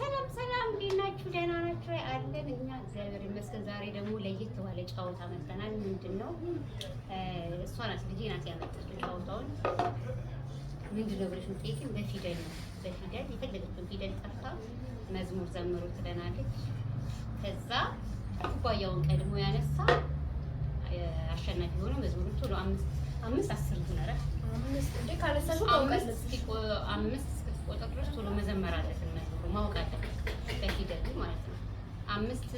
ሰላም ሰላም፣ እንዴት ናችሁ? ደህና ናችሁ? አለን እኛ እግዚአብሔር ይመስገን። ዛሬ ደግሞ ለየት ባለ ጨዋታ መጥተናል። ምንድን ነው? እሷ ናት፣ ልጄ ናት ያመጣችው ጨዋታውን። ምንድን ነው ብለሽ የምትጠይቂኝ፣ በፊደል ነው። በፊደል የፈለገችውን ፊደል ጠርታ መዝሙር ዘምሩ ትለናለች። ከዛ ኩባያውን ቀድሞ ያነሳ አሸናፊ ሆኖ መዝሙሩን ቶሎ አምስት አምስት 10 ይሁን፣ ኧረ 5 እስክትቆጥር ድረስ ቶሎ መዘመር አለብን። መዝሙሩ ማወቅ አለብን በፊደሉ ማለት ነው። 5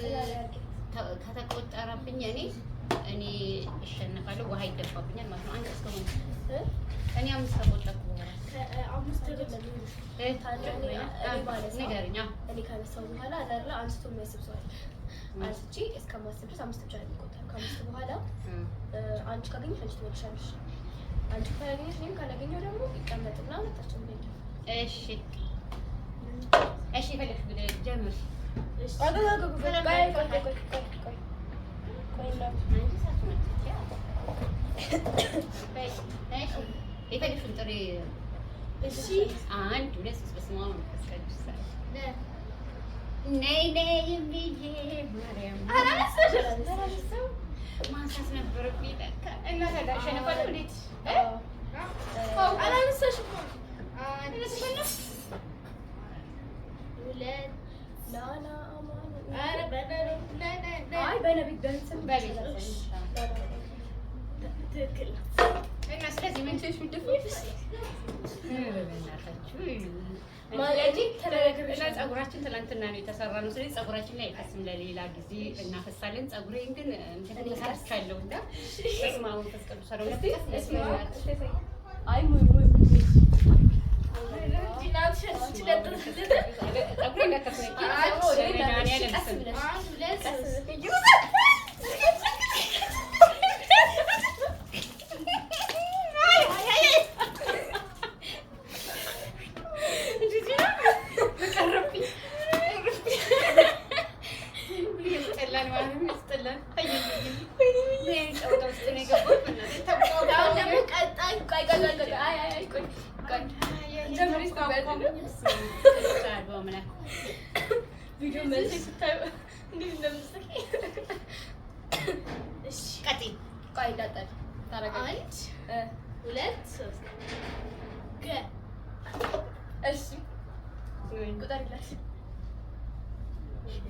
ከተቆጠረብኝ እኔ እሸነፋለሁ፣ ውሃ ይደፋብኛል ማለት ነው። አንድ እስከሆነ እኔ 5 ከቆጠርኩ በኋላ ንገሪኝ። እኔ ካነሳሁ በኋላ አላላ አንስቶ የሚያስብ ሰው አለ። አንስቼ እስከማስብ ድረስ 5 ብቻ ነው የሚቆጠረው። ከ5 በኋላ አንቺ ካገኘሽ አንቺ ትመልሻለሽ። አንቺ ካላገኘሽ እኔም ካላገኘሁ ደግሞ ይቀመጥና ሁለታችን እንሄዳለን። እሺ እሺ፣ የፈለግሽ ብለሽ ጀምሪ። እሺ ቆይ ቆይ ቆይ ቆይ ቆይ ቆይ የፈለግሽውን ጥሪ። እሺ፣ 1 2 3። በስመ አብ ወመንፈስ ቅዱስ። ነይ ነይ ብዬ ማርያም ማንሳት ነበረብኝ ለካ። እና ታዲያ አሸንፋለሁ። እንዴት አላነሳሽም? እና ስለዚህ ምን እና ፀጉራችን ትናንትና ነው የተሰራ ነው። ስለዚህ ፀጉራችን ላይ አይፈስም፣ ለሌላ ጊዜ እናፈሳለን። ፀጉሬን ግን እንትን ተሰርቻለሁ እና በስመ አብ ወመንፈስ ቅዱስ ፀጉሬን እንዳታስነኪ መድኃኒዓለም ስም።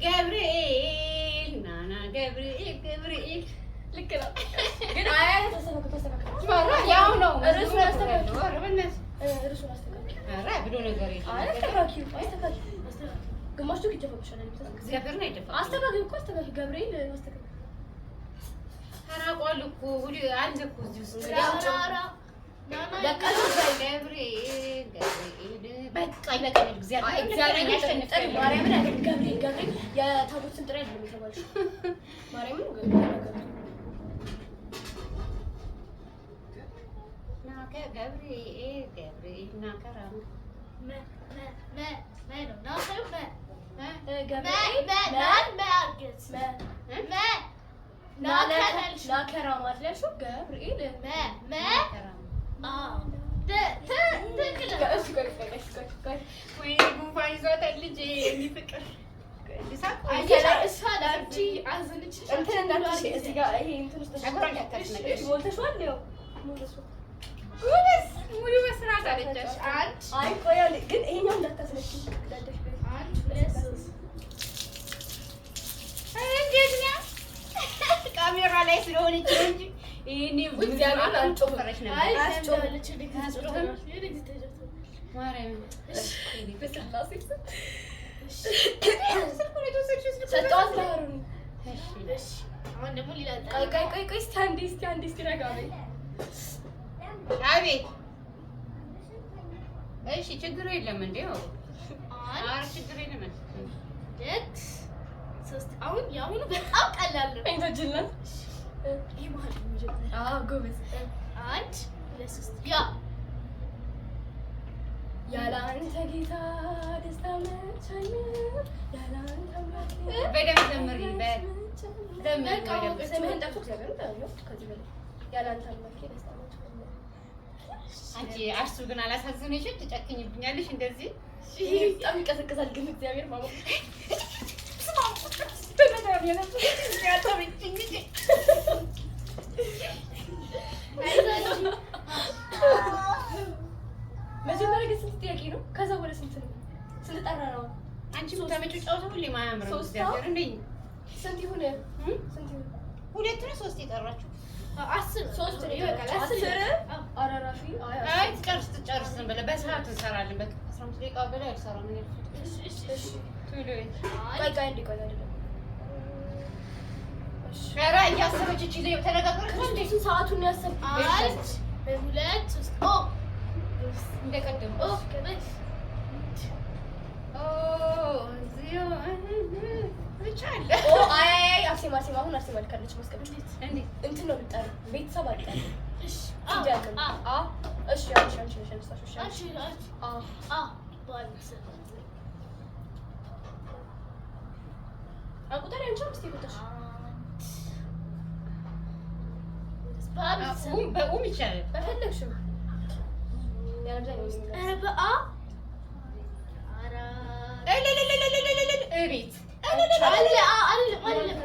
ገብርኤል ናና ገብርኤል ገብርኤል ልክ ነው ግን ያው ነው ብሎ ነገር ግማሹ ይደፋብሻል። እግዚአብሔርን አይደፋም። አስተካክዪው እኮ አስተካክዪው። ገብርኤል አስተካክዪው። ተራቋል እኮ አለ እኮ እዚህ ውስጥ ገብርኤል ገብርኤል በቃ ይበቃኛል። እግዚአብሔር ማርያምን ገብርኤል ገብርኤል የታቦትን ጥሪ አይደለም የተባልሽው። ማርያምን ገብርኤል ገብርኤል ናከራ ማለት ያልሽው ገብርኤል ጉንፋን ይዟታል ልጄ ፍቅር ሙሉ በስርዓት አለቻሽ። ግን ይሄኛው እንዳታስነኪ። እንዴት ነው? ካሜራ ላይ ስለሆነች ነው እንጂ ይሄኔ አልጮፈረች ነበር። አቤት። እሺ፣ ችግር የለም እንዴ? ኧረ ችግር የለም። 2 3። አሁን የአሁኑ በጣም ቀላል ነው። ይሄ መሀል ነው። ጎበዝ። 1 2 3። ያ ያለ አንተ ጌታ ደስታ መቻኝ፣ ያለ አንተ አምላክ በደምብ ዘምሪ። ስምህን ጠርቶ እግዚአብሔርን ከዚህ በላይ ያለ አንተ አምላኬ ደስታ መቻኝ። አንቺ አርሱ ግን አላሳዝንሽም? ትጨክኝብኛለሽ እንደዚህ። በጣም ይቀዘቅዛል ግን እግዚአብሔር ማማ መጀመሪያ ግን ስንት ጥያቄ ነው? ከዛ ወደ ስንት ነው? ስንት ጠራ ነው? አንቺ የምታመጪው ጨዋታ ሁሌ ማያምር ነው። እግዚአብሔር እንዴ ስንት ይሁን? ስንት ይሁን? ሁለት ነው ሶስት የጠራችሁ? አስር ሶስት ነው ይበቃል። አስር አራራፊ አይ ትጨርስ ትጨርስ ዝም ብለህ በሰዓት እንሰራለን። በቃ 15 ደቂቃ በላይ አልሰራም እኔ። እሺ እሺ ቶሎ ቆይ ቆይ እንዴ ቆይ አይደለም። ኧረ እያሰበች እቺ ላይ ተነጋገረች እንዴ? እሱን ሰዓቱን ነው ያሰብኩት። አንድ ሁለት ሶስት ኦ እንደቀደሙ ኦ ኦ እዚሁ ብቻ አለ። ኦ አይ አይ አይ አርሴማ አርሴማ አሁን አርሴማ ልካለች ማስቀመጫ እንዴ እንትን ነው የምጠራው ቤተሰብ አልጠራም። እሺ ፊደል ነው። አ እሺ አንቺ አንቺ ነሽ ያነሳሽው። እሺ አንቺ አንቺ አ አ ባልሰ አቁጠሪ አንቺ አምስት የቆጠርሽ ባልሰ በኡም ይቻላል። በፈለግሽው ያለብዛኛው ኧረ በአ አራት እልልልልልልልል እቤት አለ አ አይደለም አይደለም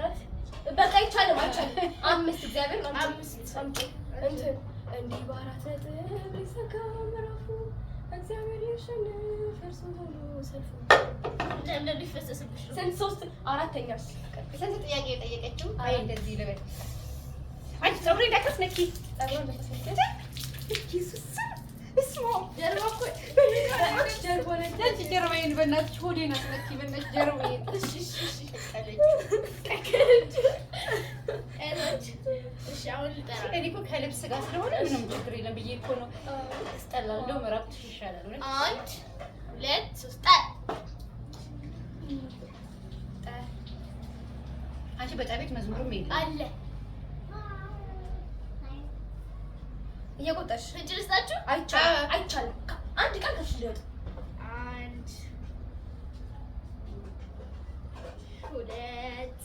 በቃ አይቻልም አይቻልም። አምስት እግዚአብሔር አምስት አምጪ እንትን እንዲህ በአራት ነጥብ ሊዘጋ ምዕራፉ እግዚአብሔር ያሸንፍ እርሱ ሆኖ ሰልፉ። እንደሚፈሰስብሽ ነው። ስንት ሶስት አራተኛ ስንት ጥያቄ የጠየቀችው? አይ እንደዚህ ልበል። አንቺ ፀጉሬ እንዳታስነኪ። ጸጉሯን እንዳታስነኪ። ኢየሱስ እስሞ ጀርባ እኮ ጀርባ ላይ አንቺ ጀርባዬን በእናትሽ ሆዴን አስነኪ በእናትሽ ጀርባዬን። እሺ እሺ እሺ እሺ አሁን ልጠራ እኔ እኮ ከልብስ ጋር ስለሆነ ምንም ችግር የለም ብዬ እኮ ነው። አስጠላለሁ። እንደውም እራቁትሽ ይሻላል። እውነት አንድ ሁለት ሶስት አንቺ በጣም መዝሙርም የለም አለ እየቆጠርሽ ፍንጭ ልስጣችሁ። አይቻልም አይቻልም። አንድ ቃል ከፍ ሊወጣ አንድ ሁለት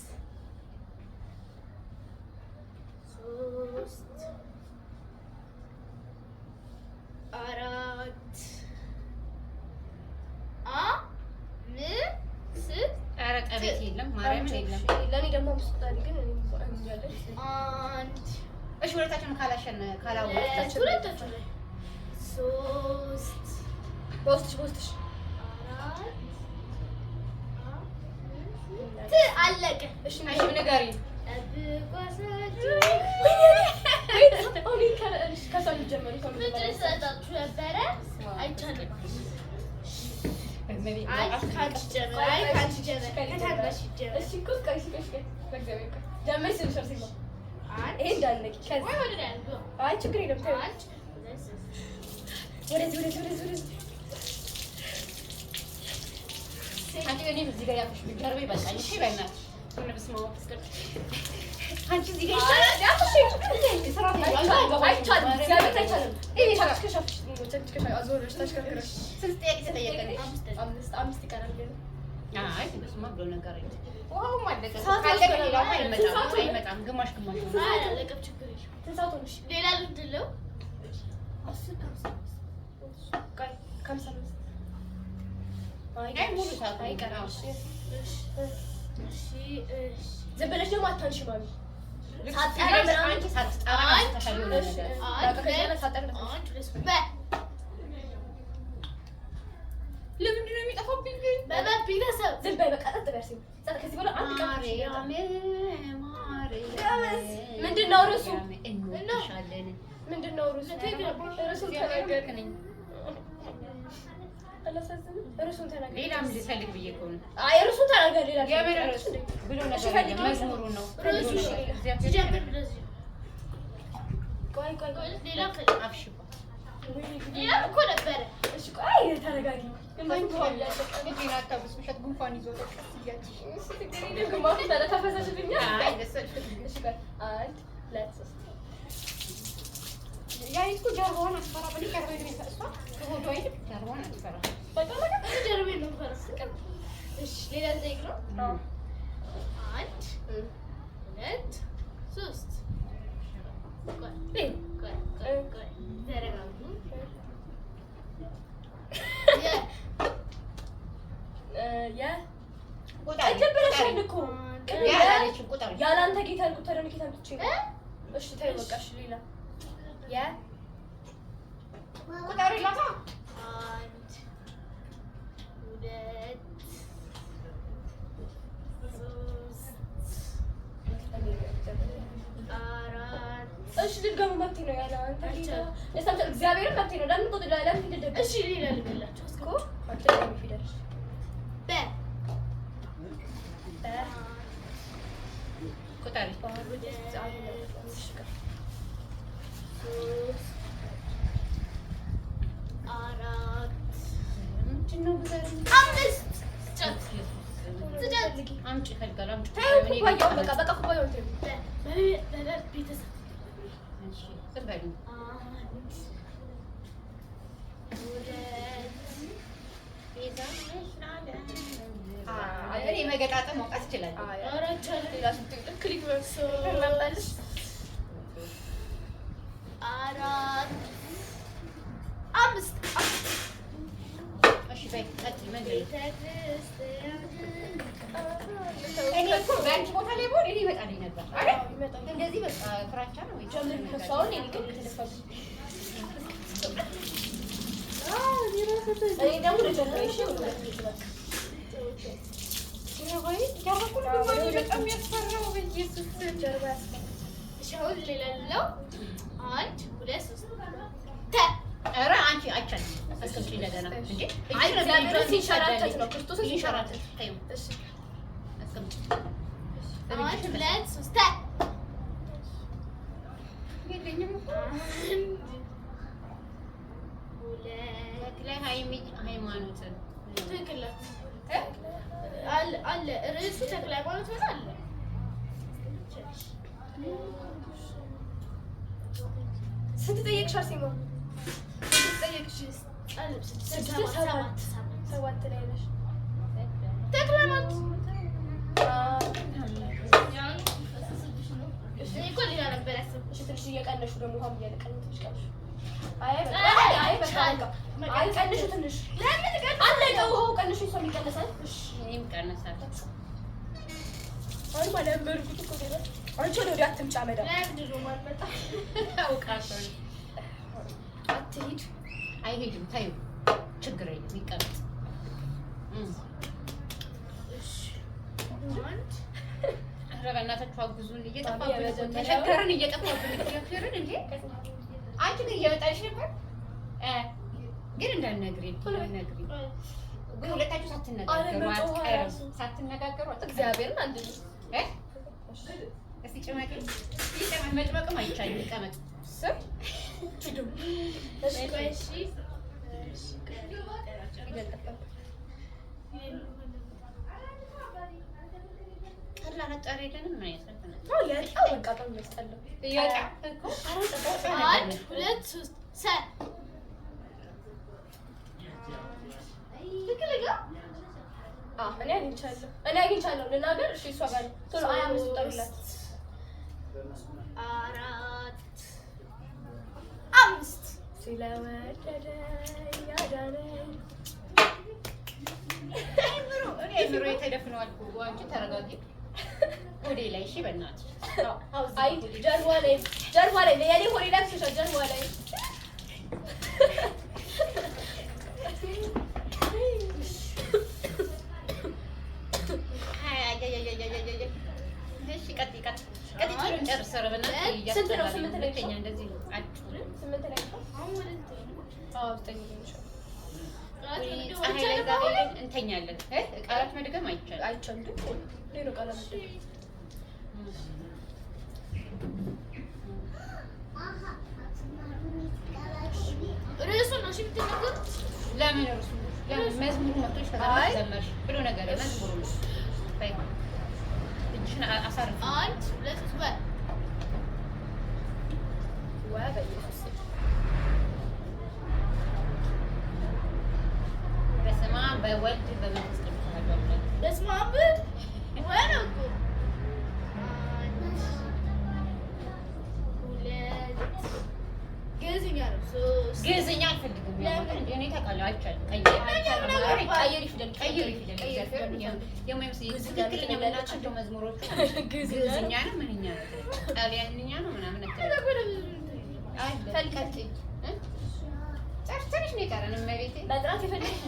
ሶስት አራት አምስት ኧረ ጠቤት የለም ማርያምን የለም። ለእኔ ደግሞ አምስት ቁጠሪ ግን እኔ እንጃለች። አንድ እሺ ሁለታችንም ካላሸን ካላወቅን ሁለታችሁ ላይ ሶስት በውስጥሽ በውስጥሽ አራት አምስት አለቀ። እሺ እሺ ንገሪኝ። ጠብቋሳችሁ ከሷ የሚጀመሩ ሰው ፍንጭ ልሰጣችሁ ነበረ። አይቻልም። አይ ከአንቺ ጀመር። አይ ከአንቺ ጀመር። ከታናሽ ጀመር። እሺ እኮ ቆይ እሺ ቆይ እሺ ቆይ በእግዚአብሔር ቆይ ጀመሪ ስልሽ አርሴማ አንድ ይሄ እንዳልነቂ ከዛ ወይ ወደ ላይ አድርገው። አይ ችግር የለም ተይው። አንድ ሁለት ሶስት ወደዚህ ወደዚህ ወደዚህ ወደዚህ አንቺ እኔም እዚህ ጋር ያልኩሽ ጀርባዬ በቃኝ። እሺ በእናትሽ በስመ አብ ወመንፈስ ቅዱስ። አንቺ እዚህ ጋር ይሻላል። አይቻልም እግዚአብሔር አይቻልም። ተሽከርክረሽ ተሽከርክረሽ አዞረሽ ተሽከርክረሽ ስንት ጥያቄ ተጠየቀ? አምስት አምስት ይቀራል ገና። አይ እንደሱማ ብሎ ነገር የለም። ውሃውም አለቀ። ሰዓት ካለቀ ሌላውማ አይመጣም ሰዓት ሆነ። አይመጣም። ግማሽ ግማሽ ነው። አይ አላለቀም፣ ችግር የለም። ስንት ሰዓት ሆነሽ? ሌላ ልድለው አስር ከሀምሳ አምስት ቆይ ከሀምሳ አምስት አይ ሙሉ ሰዓት ነው። አይቀርም። እሺ እሺ እሺ ዝም ብለሽ ደግሞ አታንሺ ማሚ። ልክ ሳትጠራ ሲደርስ ምናምን አንቺ ሳትጠራ አንስተሻል የሆነ እሺ ነገር። አንድ በቃ ከዚህ በኋላ ሁለት ሳትጠሪ እንዳታንሺ። አንድ ሁለት ሶስት በ ለምንድን ነው የሚጠፋብኝ ግን? በበ ቤተሰብ ዝም በይ በቃ ጸጥ በይ አርሴማ። ጸጥ ከዚህ በኋላ አንድ ቃል ማርያም ማርያም ምንድን ነው ርዕሱ? እንወድሻለን። ምንድን ነው ርዕሱ? ርዕሱን ተናገር። አላሳዝንም? ርዕሱን ተናገር። ሌላም ልፈልግ ብዬ እኮ ነው። አይ ርዕሱን ተናገር። ሌላ የምን ርዕስ ብሎ እሺ ነገር ፈልጊ። የለም። መዝሙሩን ነው። ርዕሱ ሲጀምር እንደዚህ ነው። ቆይ ቆይ ቆይ ሌላ አፍሽባ ሌላም እኮ ነበረ። እሺ ቆይ ተረጋጊ። ልጄን አታብስብሻት፣ ጉንፋን ይዞ ቀስ እያልሽ እሺ ችግር የለም። ግማሹ ተፈሰሽብኛል። አይ ደስ አልፈልግም። እሺ ቆይ አንድ ሁለት ሶስት ያኔ እኮ ጀርባዋን አትፈራ። በእኔ ጀርባዬን ነው እሷ ከሆዷ ይልቅ ጀርባዋን አትፈራ። በቃ በቃ እኔ ጀርቤን ነው የምፈራው። እሺ ሌላ ልጠይቅ ነው። አንድ ሁለት ሶስት ቆይ ቆይ ቆይ ቆይ ተረጋጉ። የ የ ቁጠሪ፣ ቅድም ብለሻል ቁጠሪ። እኮ ያላለችም ቁጠሪ። ያላንተ ጌታ ያልኩት ታዲያ እኔ ጌታ አምጥቼ ነው። እሺ ተይው በቃ እሺ ሌላ የ ቁጠሪላታ። አንድ ሁለት ሶስት አራት እሺ ድጋሙ መብቴ ነው። ያለ አንተ ጌታ ለሳምተ እግዚአብሔርን መብቴ ነው። ለምን ቁጥር ለምን ፊደል ደገምሽ? እሺ ሌላ ልበላቸው እኮ አትደግሚ ፊደል በ በ ቁጠሪ። ሶስት አራት ምንድን ነው ብዛት? አምስት ስጫት ስጫት አምጪ እፈልጋለሁ። አምጪ። ተይው ኩባያውን በቃ በቃ ኩባያውን ተይው። በ በ ቤተሰብ እሺ፣ ዝም በሉ። አንድ ሁለት እኔ መገጣጠም መውጣት እችላለሁ። አራት ሌላ ስትል click ሶስት አራት አምስት እሺ በይ ቀጥይ። ምንድን ነው? ቤተክርስቲያን እኔ እኮ በአንቺ ቦታ ላይ ብሆን እኔ ይመጣልኝ ነበር አይደል? ይመጣል። እንደዚህ በቃ ፍራቻ ነው ወይ? ጀምሪ ከእሱ አሁን እኔ ግን የተደፋብኝ እኔ ደግሞ ልጀምር እሺ ወይ ያረኩት በጣም የሚያስፈራው በኢየሱስ ስም። ጀርባ ያስፈራል። እሺ አሁን ሌላ ሌላው አንድ ሁለት ሶስት ተ ኧረ አንቺ አይቻልም። አስቀምጪ እንደገና እንዴ! አይ እግዚአብሔርን ሲንሸራተት ነው ክርስቶስን ሲንሸራተት ተይው፣ እሺ አስቀምጪ። አንድ ሁለት ሶስት ተ የለኝም እኮ አንድ ሁለት ተክለ ሃይማኖት ትክክል ናት። አለ አለ ርዕሱ ተክለ ሃይማኖት ሆነ አለ ስንት ጠየቅሽ አርሴማ? ስንት ጠየቅሽ? አለ ስድስት ሰባት ሰባት ሰባት ሰባት ላይ ነሽ። ተክለ ሃይማኖት እኔ እኮ ሌላ ነበር ያሰብኩት። እሺ ትንሽ እየቀነሹ ደግሞ ውሃም እያለቀ ነው። ትንሽ ቀንሹ። አይ በቃ አይ በቃ በቃ አይ ቀንሹ ትንሽ ለምን ቀን አለቀ ውሃው ቀንሹ። እሷም ይቀነሳል። እሺ እኔም ቀነሳለሁ። አሁን ማለት እኮ ገና አንቺ ወደ ወዲያ አትምጫ መዳም ለምንድን ነው የማልመጣው? አውቃለሁ። አትሂድ። አይሄድም። ተይው፣ ችግር የለም ይቀመጥ። እሺ አንድ ኧረ በእናታችሁ አግዙን፣ እየጠፋብን እኮ የመጀመሪያው- ተቸገርን፣ እየጠፋብን እግዚአብሔርን። እንዴ አንቺ ግን እየመጣልሽ ነበር ግን እንዳትነግሪኝ እንዳትነግሪኝ። ግን ሁለታችሁ ሳትነጋገሩ አለመጮህ አትቀርም። ራሱ። ሳትነጋገሩ አትቀርም። እግዚአብሔርን አንድ ነው። እ? እስኪ ጭመቂ። ይቀመጥ። መጭመቅም አይቻልም። ይቀመጥ። ስም እሺ ቆይ እሺ እሺ ጠላ ነጠር የለንም። ምን አይነት ነው? ያጣው በቃ በጣም የሚያስጠላው። እያጣ እኮ አንድ ሁለት ሶስት ሰ ትክክል ነው። እኔ አግኝቻለሁ እኔ አግኝቻለሁ ልናገር። እሺ እሷ ጋር ነው። ቶሎ አይ አምስት ጠሩላት። አራት አምስት ስለወደደኝ ያዳነኝ እኔ አይምሮዬ ተደፍነዋል እኮ። አንቺ ተረጋጊ። ሆዴ ላይ እሺ፣ በእናትሽ አይ ጀርባ ላይ ጀርባ ላይ የኔ ሆዴ ላይ ብሶሻል። ጀርባ ላይ አይ አይ አይ አይ አይ አይ አይ። እሺ ቀጥይ ቀጥይ ቀጥይ፣ ቶሎ እንጨርስ። ኧረ በእናትሽ ስንት ነው? ስምንት ላይ ሁለተኛ እንደዚህ አትጩ። ስምንት ላይ ነው። አሁን ወደ እንትን ነው። አዎ ዘጠኝ ላይ ነው። ፀሐይ ላይ ዛሬ ላይ እንተኛለን። ቃላት መድገም አይቻልም። አይቻልም። ሌሎ ቃላት መደገም ርዕሱን ነው እሺ የምትናገሩት? ለምን እርሱ ለምን መዝሙሩ መጥቶሽ ከዛ አይ። ዘመርሽ ብሎ ነገር መዝሙሩ ነው። በይ እጅሽን አሳርፊ። አንድ ሁለት ሶስት በል ወ በኢየሱስ ስም በስመ አብ በወልድ በመንፈስ ቅዱስ አሐዱ አምላክ። በስመ አብ ወይ ነው እኮ አንድ ሁለት ግዕዝኛ ነው ሶስት ግዕዝኛ አልፈልግም። ለምን? እኔ ታውቃለህ አይቻልም። ቀይሪ ቀይሪ ፊደል ቀይሪ ፊደል ቀይሪ የማይመስል ትክክለኛ የምናውቃቸው መዝሙሮቹ ግዕዝኛ ነው፣ ምንኛ ነው፣ ጣሊያንኛ ነው ምናምን አትልም። ትንሽ ነው የቀረን። እመቤቴ መጥራት የፈለግሽ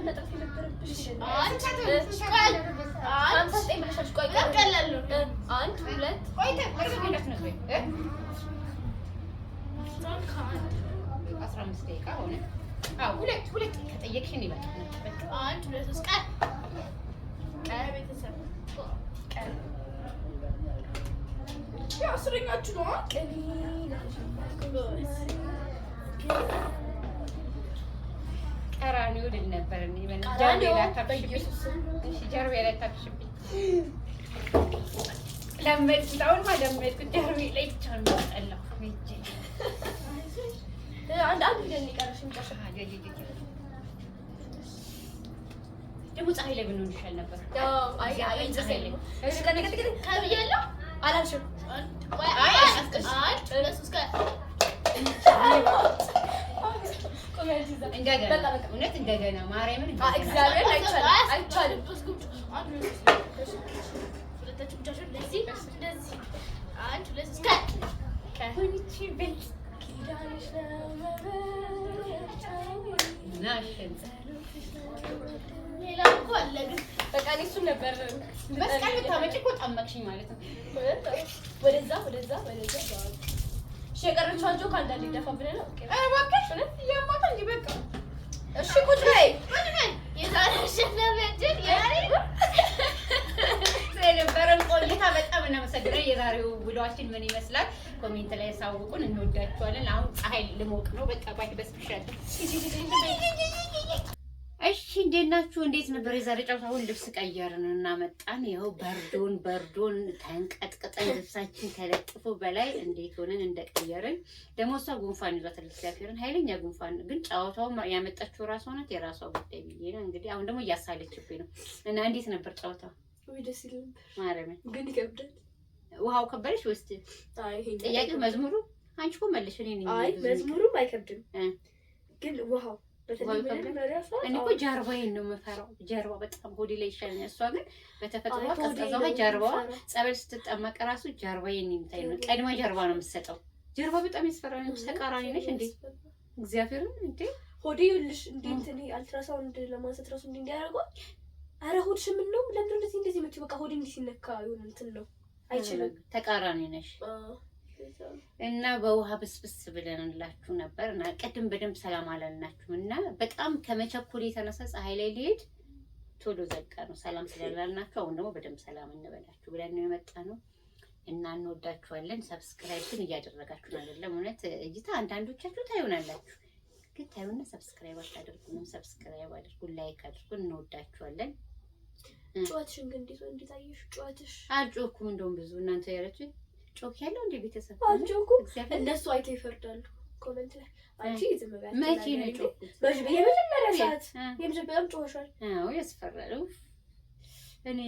መጥራት የነበረብሽ 59 ብለሻል። ቆይ ቀላል ነው። አንድ ሁለት 15 ደቂቃ ሆነ። ሁለት ሁለት ከጠየቅሽን ይበቃል። አንድ ሁለት ሦስት ቀን ቀን ቤተሰብ ቀን ያው አስረኛችሁ ነው። ቀራኒዮ ልል ነበር እኔ ጀርቤ ላይ ታፍሽብኝ። ለመድኩት፣ አሁንማ ለመድኩት። ጀርቤ ላይ ብቻ ነው የሚያስጠላው። አንድ አንድ ፊደል ነው የቀረሽ። የመጨረሻ ደግሞ ፀሐይ ላይ ብንሆን ይሻል ነበር። አይ አይ ፀሐይ ላይ ከብያለሁ አላልሽም። አንድ ሁለት ሦስት ቀን እንደገና እውነት እንደገና ማርያምን እግዚአብሔር አይቻልም። በቃ እኔ እሱን ነበር መስቀል ብታመጪ እኮ ጠመቅሽኝ ማለት ነው። ወደዛ ወደዛ ወደዛ። እሺ የቀረችው joke አንዳንዴ ይደፋ ብለህ ነው። ኧረ እባክሽ እያማታ እንጂ በቃ እሺ ቁጭ በይ። ስለነበረን ቆይታ በጣም እናመሰግናለን። የዛሬው ውሏችን ምን ይመስላል? comment ላይ ያሳውቁን። እንወዳችኋለን። አሁን ፀሐይ ልሞቅ ነው። በቃ bye በስብሻለሁ። እሺ እንዴት ናችሁ? እንዴት ነበር የዛሬ ጨዋታ? አሁን ልብስ ቀየርን እና መጣን። ይኸው በርዶን በርዶን ተንቀጥቅጠን ልብሳችን ተለጥፎ በላይ እንዴት ሆነን እንደቀየርን። ደግሞ እሷ ጉንፋን ይዟታል፣ እግዚአብሔርን ኃይለኛ ጉንፋን። ግን ጨዋታው ያመጣችው ራሷ ናት፣ የራሷ ጉዳይ ብዬ ነው እንግዲህ። አሁን ደግሞ እያሳለችብኝ ነው። እና እንዴት ነበር ጨዋታው? ውይ ደስ ይል ነበር ማርያምን ግን ይከብዳል። ውሃው ከበደሽ ወይስ ጥያቄ መዝሙሩ? አንቺ እኮ መልሽ። እኔ ነኝ አይ መዝሙሩም አይከብድም ግን ውሃው እኔ እኮ ጀርባዬን ነው የምፈራው። ጀርባ በጣም ሆዴ ላይ ይሻለኛል። እሷ ግን በተፈጥሮ ቀዝቃዛ ውሃ ጀርባዋ ጸበል ስትጠመቅ ራሱ ጀርባዬን የምታይ ነው። ቀድማ ጀርባ ነው የምትሰጠው። ጀርባ በጣም ያስፈራል። ተቃራኒ ነሽ እንዴ? እግዚአብሔርን እንዴ ሆዴ ይኸውልሽ፣ እንዴ እንትን አልትራሳውንድ ለማንሳት ራሱ እንዴ እንዲያደርገው። ኧረ ሆድሽ ምን ነው? ለምንድን እንደዚህ እንደዚህ የምትይው? በቃ ሆዴ እንዲህ ሲነካ የሆነ እንትን ነው አይችልም። ተቃራኒ ነሽ። እና በውሃ ብስብስ ብለንላችሁ ነበር እና ቅድም በደንብ ሰላም አላልናችሁም እና በጣም ከመቸኮል የተነሳ ፀሐይ ላይ ሊሄድ ቶሎ ዘጋ ነው ሰላም ስላላልናችሁ። አሁን ደግሞ በደንብ ሰላም እንበላችሁ ብለን ነው የመጣ ነው እና እንወዳችኋለን። subscribe ግን እያደረጋችሁን አይደለም። እውነት እይታ አንዳንዶቻችሁ ታዩናላችሁ፣ ግን ታዩና subscribe አታደርጉንም። subscribe አድርጉ፣ like አድርጉ። እንወዳችኋለን። ጨዋትሽን ግን እንዴት አየሽ? ጨዋትሽ አልጮኩም። እንደውም ብዙ እናንተ ያላችሁ ጮክ ያለው እንደ ቤተሰብ አልጮኩም። እነሱ አይተው ይፈርዳሉ። comment ላይ አንቺ ዝም በይ። መቼ ነው ጮኩት? የመጀመሪያ ሰዓት የመጀመሪያም ጮኸሻል። አዎ ያስፈራል። እኔ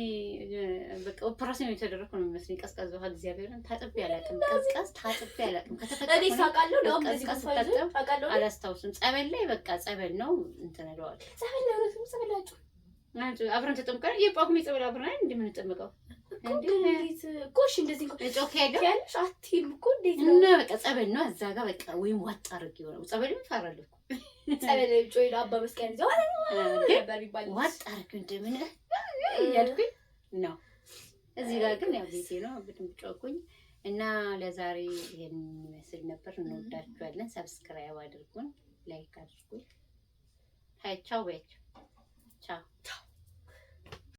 በቃ ኦፕራሲዮን የተደረኩ ነው የሚመስለኝ። ቀዝቀዝ ውሃ እግዚአብሔርን ታጥቤ አላውቅም። ቀዝቀዝ ታጥቤ አላውቅም። እኔ ሳውቃለሁ ነው ቀዝቀዝ ስታጠብ አላስታውስም። ጸበል ላይ በቃ ጸበል ነው እንትን እለዋለሁ። ጸበል ላይ እውነትም ጸበል ላይ አብረን ተጠምቀን የጳጉሜ ጸበል አብረን አይደል እንደምንጠምቀው እኮ እሺ፣ እንደዚህ ጮክ ያለው ያለሽ አትይም እኮ እንዴት ነው? እና በቃ ጸበል ነው እዛ ጋር በቃ ወይም ዋጥ አድርጌ ነው ጸበል እፈራለሁ እኮ ጸበል ጮይ አባ መስቀል ይዘው ነበር ቢባል ዋጥ አድርጌ እንደምን እያልኩኝ ነው። እዚህ ጋር ግን ያው ቤቴ ነው በደንብ ጮኩኝ። እና ለዛሬ ይሄን ይመስል ነበር። እንወዳችኋለን። subscribe አድርጉን፣ like አድርጉን። ቻው በያቸው።